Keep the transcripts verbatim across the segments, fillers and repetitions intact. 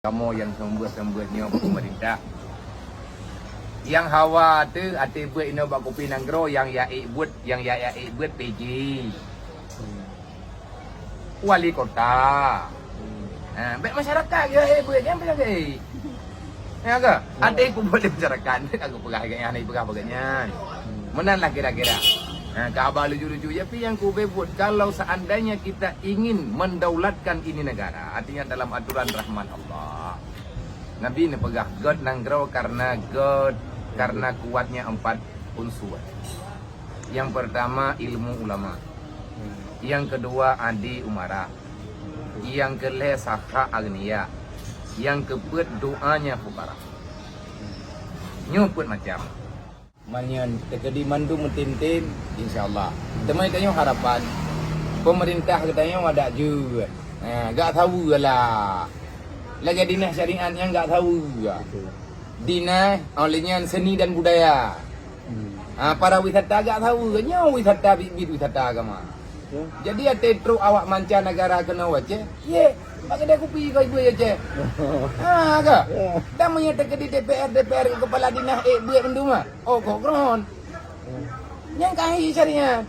Kamoe nyang seumeubeuet-seumeubeuet nyoe bak peumeurintah. Nyang hawa teuh até beuet inoe bak kupi nanggroe, nyang ya ék beuet, nyang ya, ya ék beuet P J. Wali kota. Ha, bèk masyarakat ya ék beuet, nyang peugah ék. Ya ke? Até peubuet di masyarakat, bèk aku peugah, hana peugah bagian nyan. Meunan lah kira-kira. Ha, ka haba lucu-lucu. Tapi nyang kubeuet, kalau seandainya kita ingin mendaulatkan ini negara, artinya dalam aturan rahman Allah. Nabi neupeugah, "Göt nanggroe karena göt, karena kuatnya empat unsur." Yang pertama, ilmu ulama. Yang kedua, adi umara. Yang kelhèe, sakha agniya. Yang keupeuet, doanya fukara. Nyoe peuet macam. Meunyoe teukeudi mandum meutem-tem, insya Allah. Teuma tanyoe harapan, peumeurintah geutanyoe adak jeuet. Ha, gak saweue lah. Lagèe dinas syariat nyang gak saweue. Betul. Dinas, oh, lé nyan seni dan budaya. Hmm. Ha, para wisata gak saweue. Nyoe wisata biet-biet wisata agama. Ya. Jadi até trok awak mancanegara keunoe u Aceh, ye, bak keudè kupi keu ibu ye Aceh. Ha, ka? Ya. Dan meunyoe teukeudi D P R, D P R keu kepala dinas ék beuet mandum ah. Oh, kok kron. Ya. Nyang ka hi syariat.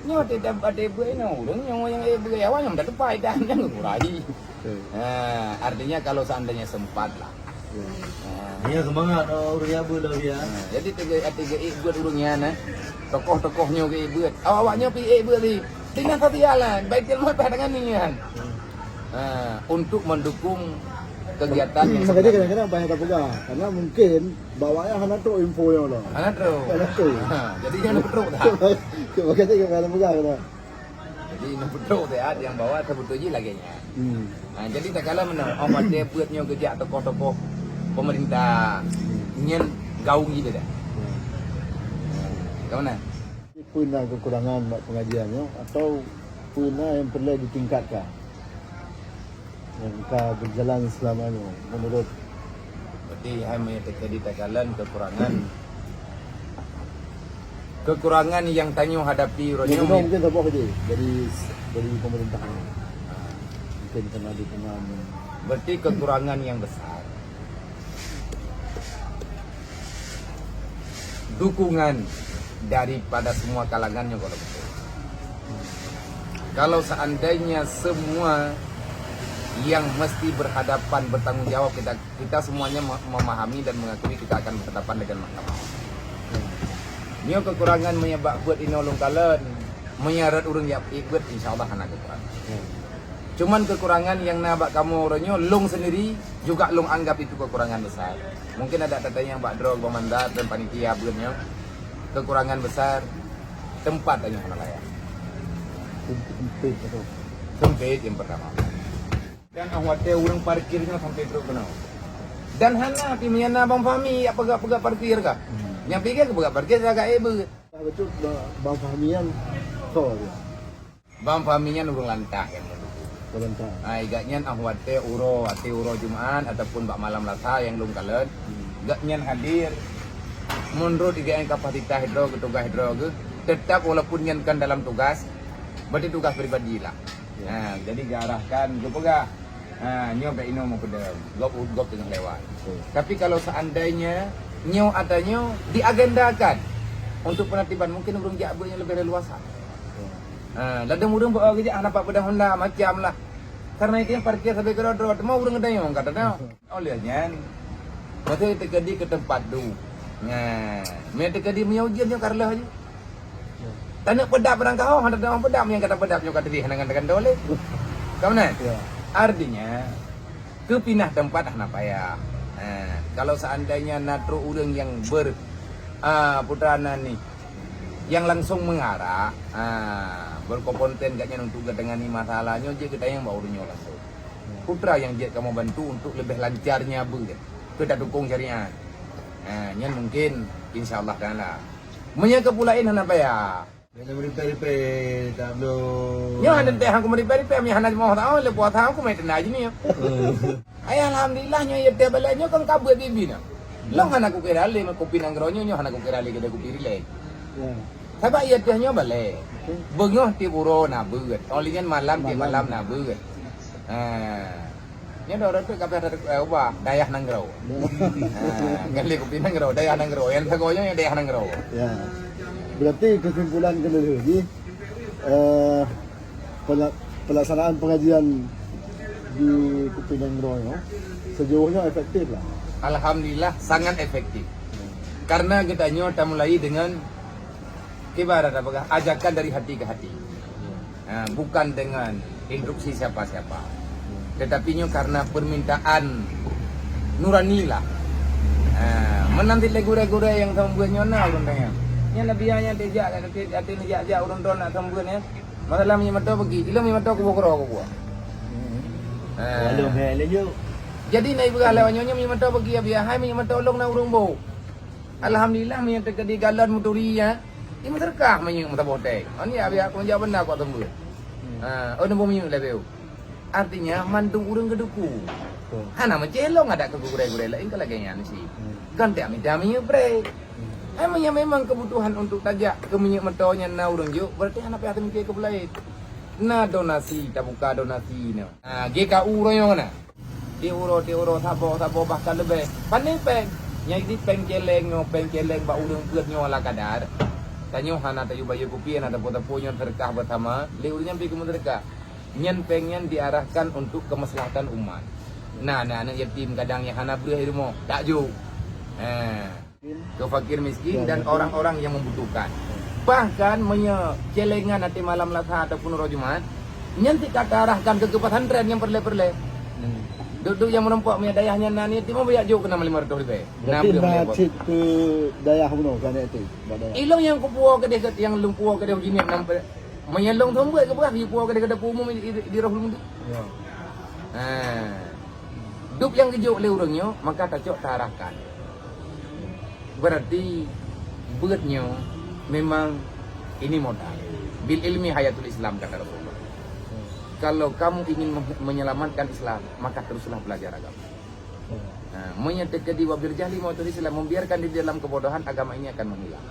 Nyoe teutab até beuet inoe, ureueng nyoe nyang ék beuet awak nyang tatupai dan nyang kurai. Betul. Ha, artinya kalau seandainya sempat lah. Ya. Ha. Nyoe seumangat, oh, ureueng nyan beuet lom, ya. Ha, jadi teuga-, teuga ék beuet ureueng nyan, eh. Tokoh-tokoh nyoe geuék beuet. Awak-awak nyoe pi ék beuet di dinas sosial, eh. Baitul Mal pada dengan nian. Ha, untuk mendukung kegiatan yang sebenarnya. Makanya kadang-kadang banyak terpegang. Karena mungkin bawahnya hana trok info yang lah. Hana trok. Hana trok. Ha, jadi jangan trok dah. Makanya kadang-kadang pegang lah. Jadi, neupeudong teuh nyang bahwa seubeutôi jih lagèe nyan. Hmm. Ha, jadi, takalon meunoe, oh, watèe beuet nyoe geujak tokoh-tokoh peumeurintah, hmm, nyan gaung jih beda. Hmm. Ka meunan? Peue na keukurangan bak pengajian nyoe atau peue na nyang peureulèe ditingkatkan? Nyang ka berjalan selama nyoe menurut. Berarti hai meunyoe teukeudi takalon kekurangan, kekurangan yang tanyoe hadapi uroe nyoe mungkin saboh je dari, dari pemerintahan. Mungkin kena dukungan. Berarti kekurangan yang besar. Dukungan daripada semua kalangan nyoe kalau betul. Kalau seandainya semua yang mesti berhadapan, bertanggung jawab, kita, kita semuanya me-, memahami dan mengakui kita akan berhadapan dengan mahkamah. Nyoe kekurangan meunyoe bak beuet inoe lôn kalon, meunyoe rot ureueng jak beuet, insya Allah hana kekurangan. Cuman kekurangan nyang na bak kamoe uroe nyoe, lôn sendiri juga lôn anggap itu kekurangan besar. Mungkin ada tatanyong bak droe Bang Mandar dan panitia beuet nyoe, kekurangan besar tempat tanyoe hana layak. Sempit, betul. Sempit yang pertama. Dan ah watèe ureueng parkir nyoe sampai trok keunoe. Dan hana pih meunyo na Bang Fahmi jak peugah-peugah parkir kah? Hmm. Nyang pike keu peugah parkir agak ék beuet. Betul, Bang Fahmi nyan tho dia. Bang Fahmi nyan ureueng lantah kan. Ureueng lantah. Ha, i gobnyan ah watèe uroe, watèe uroe Jumat ataupun bak malam Lasa nyang lôn kalon, hmm, gobnyan hadir. Menurut i gobnyan kapasitas droe geuh, tugas droe geuh, tetap walaupun nyan kan dalam tugas, berarti tugas pribadi lah. Ya. Ha, jadi geuarahkan, geupeugah, ha, nyoe bèk inoe meupeudeueng, gob, gob teungoh lewat. Betul. Tapi kalau seandainya nyoe ata nyoe diagendakan untuk penertiban, mungkin ureueng jak beuet nyoe leubeh leluasa. Betul. Ha, ladôm ureueng bak geujak hana pat beudah honda macam lah. Karena itu yang parkir sabe keudroe-droe, teuma ureueng geudayong ka teudeungoe. Oleh nyan, maka teukeudi keu teumpat duek. Nah, meunan teukeudi meunyoe ujeuen nyoe ka reuloh jih. Taneuk peudap barang kahong, hana teudeungoe peudap, nyang ka tapeudap nyoe ka teubiet hana ngon takandole. Ka meunan? Ya. Artinya, keu pinah teumpat hana payah. Ha, kalau seandainya na trok ureueng nyang ber-, ah, putra na nih, nyang langsung mengarah, ah, berkompeten gobnyan untuk geutangani masalah nyoe, jeuet geutanyong bak ureueng nyoe langsung. Putra nyang jeuet kamoe bantu untuk leubeh lancarnya beuet keu tatukong syariat. Ah, nyan mungkin insya Allah taala. Meunyoe keu peue laén hana payah. Hana meuripèe-ripèe, tak bloe. Nyoe hana teuh aku meuripèe-ripèe, meunyoe hana jeumoh taun, lé puasa aku meuteuna jih nyoe. Ai alhamdulillah nyoe ya teuh balai nyoe kan ka beuet bibi na. Long hana kukira lé kupi nanggroe nyoe, nyoe hana kukira lé keudè kupi rilek. Ya. Sabab ya teuh nyoe balai. Beungoh tiep uroe na beuet. Óh lheueh nyan malam tiep malam na beuet. Ha. Nyoe dah rot ka payah ubah dayah nanggroe. Ha, kan lé kupi nanggroe, dayah nanggroe. Nyang sagoe nyoe dayah nanggroe. Ya. Berarti kesimpulan keuneulheueh jih, eh, pela-, pelaksanaan pengajian di Kupi Nanggroe nyoe sejauh nyoe efektif lah. Alhamdulillah, sangat efektif. Karena geutanyoe tamulai dengan, ibarat apa, ajakan dari hati ke hati. Ha, bukan dengan instruksi siapa-siapa. Tetapi nyoe karena permintaan nurani lah. Ha, meunan cit lé gurée-gurée nyang seumeubeuet nyoe na ureuëng tanyoe. Nyan Nabi nyang teuh jak, teuh, teuh jak-jak ureuëng droe nak seumeubeuet nyan. Masalah minyeuk moto bagi, ilong minyeuk moto kubu keudroe kubu. Ha. Walau hai laju. Jadi na ibu lewat nyoe minyeuk moto bagi, abi hai minyeuk moto ulong na ureuëng boh. Alhamdulillah, minyeuk teukeudi galon meuturi, ya. Di meuseurkah minyeuk meusaboh teng. Oh, ni, biar aku jawab beuna kok teumbeu. Hmm. Ha, oh, nembong minyeuk lé beu. Artinya, mandum ureuëng geudukung. Betul. Hana meucilong adak keu gurée-gurée laén keu lagée nyan sih. Hmm. Kan tak minta minyeuk brek. Hmm. Hai, meunyo memang kebutuhan untuk tajak keu minyeuk moto nyan na ureuëng jok, berarti hana payah teumikir keu peulaén. Na donasi, tabuka donasi nyoe. Ha, G K U royong na. Tiep uroe, tiep uroe, saboh, saboh, bahkan leubeh. Pane péng? Nyang di péng céléng nyoe, péng céléng bak ureuëng peuet nyoe ala kadar. Tanyoe hana tayue bayeue kupi, hana tapeue-tapeue nyoe seudeukah beusama, lé ureuëng nyan pi keumeuseudeukah. Nyan péng nyan diarahkan untuk kemaslahatan umat. Na, na aneuëk yatim kadang nyang hana breueh di rumoh, tak jok. Ha. Ke fakir miskin dan orang-orang yang membutuhkan. Bahkan meunyoe céléngan até malam Selasa ataupun uroe Jumat, nyan cit ka taarahkan keu, keu pesantren nyang peureulée-peureulée. Hmm. Duek-duek nyang meurumpok meunyoe dayah nyan na niet, tiep bak jok keu nama lima ratus ribée. Berarti na cit keu dayah bunoe, ka niet cit, bak dayah. Ilong nyang kupuwoe keudeh, nyang lôn puwoe keudeh jinéh nam pe-, meunyoe lôn seumeubeuet keu beurah, jipuwoe keudeh keu dapur umum di, di, di Rohul Mudi. Ya. Ha. Duek nyang geujok lé ureuëng nyoe, maka tacok taarahkan. Berarti beuet nyoe memang ini modal. Bil ilmi hayatul Islam, kata Rasulullah. Kalau kamu ingin me-, menyelamatkan Islam, maka teruslah belajar agama. Nah, meunyoe teukeudi wa bil jahli mautul Islam, membiarkan diri dalam kebodohan, agama ini akan menghilang.